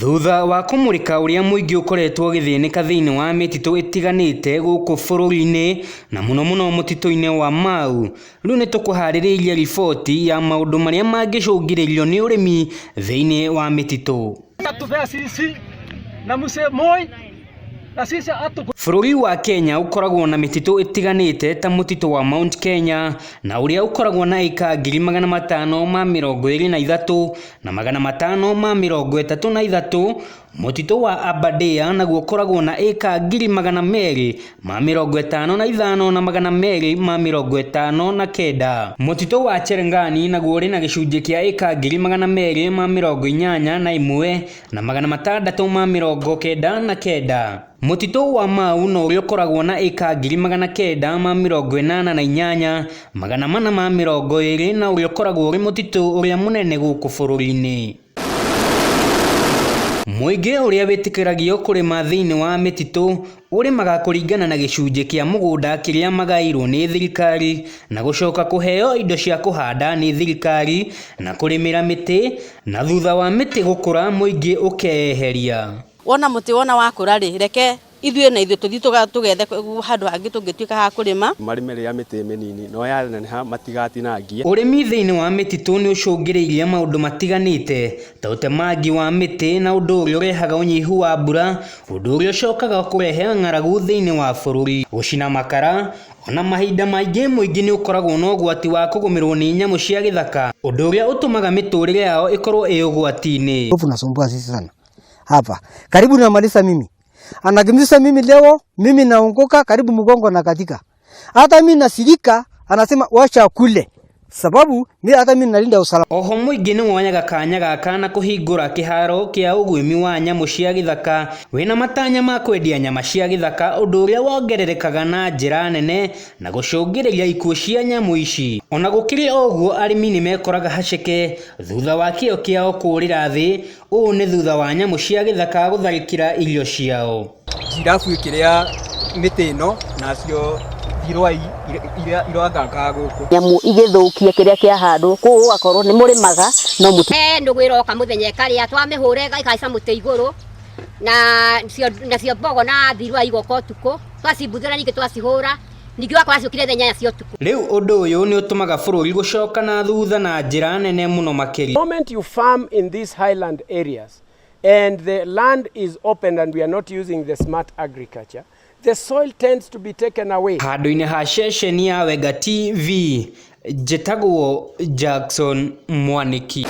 Thutha wa kũmũrĩka ũrĩa mũingĩ ũkoretwo ũgĩthĩnĩka thĩinĩ wa mĩtitũ ĩtiganĩte gũkũ bũrũri-inĩ na mũno mũno mũtitũ-inĩ wa Mau, rĩu nĩ tũkũharĩrĩirie riboti ya maũndũ marĩa mangĩcũngĩrĩrio nĩ ũrĩmi thĩinĩ wa mĩtitũ. Atatupea sisi na mzee Moi na sisi hatu Bũrũri wa Kenya ũkoragwo na mĩtitũ ĩtiganĩte ta mũtitũ wa Mount Kenya na ũrĩa ũkoragwo na ĩka 523,533, mũtitũ wa Aberdare naguo ũkoragwo na ĩka 255,259, mũtitũ wa Cherangani naguo ũrĩ na gĩcunjĩ kĩa ĩka 281,699. Mũtitũ wa Mau na ũrĩa ũkoragwo na ĩka 988,420 na ũrĩa ũkoragwo ũrĩ mũtitũ ũrĩa mũnene gũkũ bũrũri-inĩ. Mũingĩ ũrĩa wĩtĩkĩragio kũrĩma thĩinĩ wa mĩtitũ ũrĩmaga kũringana na gĩcunjĩ kĩa mũgũnda kĩrĩa magaĩirwo nĩ thirikari na gũcoka kũheo indo cia kũhanda nĩ thirikari na kũrĩmĩra mĩtĩ na thutha wa mĩtĩ gũkũra mũingĩ ũkeyeheria. Wona mũtĩ wona wakũra rĩ, reke ithuĩ na ithuĩ tũthiĩ tũgethe handũ hangĩ tũngĩtuĩka ha kũrĩma. Marĩme rĩrĩa mĩtĩ mĩnini no yaneneha matigatinangie. Ũrĩmi thĩinĩ wa mĩtitũ nĩ ũcũngĩrĩirie maũndũ matiganĩte ta ũtemangi wa mĩtĩ na ũndũ ũrĩa ũrehaga ũnyihu wa mbura, ũndũ ũrĩa ũcokaga kũrehe ng'aragu thĩinĩ wa bũrũri, gũcina makara, ona mahinda maingĩ mũingĩ nĩ ũkoragwo na ũgwati wa kũgũmĩrwo nĩ nyamũ cia gĩthaka, ũndũ ũrĩa ũtũmaga mĩtũrĩre yao ĩkorwo ĩ ũgwati-inĩ. Hofu nasumbua sisi sana hapa karibu namaliza mimi anakimbiza mimi leo, mimi naongoka karibu mgongo na katika hata mimi nasirika, anasema wacha kule sababu mi hata mimi nalinda usalama. Oho mũingĩ nĩ woyaga kanya gaka na kũhingũra kĩharo kĩa ũguĩmi wa nyamũ cia gĩthaka wĩna matanya ma kwendia nyama cia gĩthaka ũndũ ũrĩa wongererekaga na njĩra nene na gũcũngĩrĩria ikuũ cia nyamũ ici. Ona gũkĩrĩ o ũguo arĩmi nĩ mekoraga haceke thutha wa kĩo kĩao kũũrĩra thĩ, ũũ nĩ thutha wa nyamũ cia gĩthaka gũtharĩkĩra irio ciao. Njirabu ĩkĩrĩa mĩtĩ ĩno nacio thirwai iria irangangaga gũkũ. Nyamũ igĩthũkia kĩrĩa kĩahandwo, koguo gũgakorwo nĩ mũrĩmaga no mũti. He nũgũ ĩroka mũthenya ĩkarĩa, twamĩhũra ĩkahaica mũtĩ igũrũ, na cio nacio mbogo na thirua igoka ũtukũ, twacimbuthũra ningĩ twacihũra, ningĩ ũgakora ciũkire thaa 8 cia ũtukũ. Rĩu ũndũ ũyũ nĩ ũtũmaga bũrũri gũcoka na thutha na njĩra nene mũno makĩria. The moment you farm in these highland areas and the land is open and we are not using the smart agriculture, the soil tends to be taken away. Handũ-inĩ ha ceceni ya Wenga TV, njĩtagwo Jackson Mwanĩki.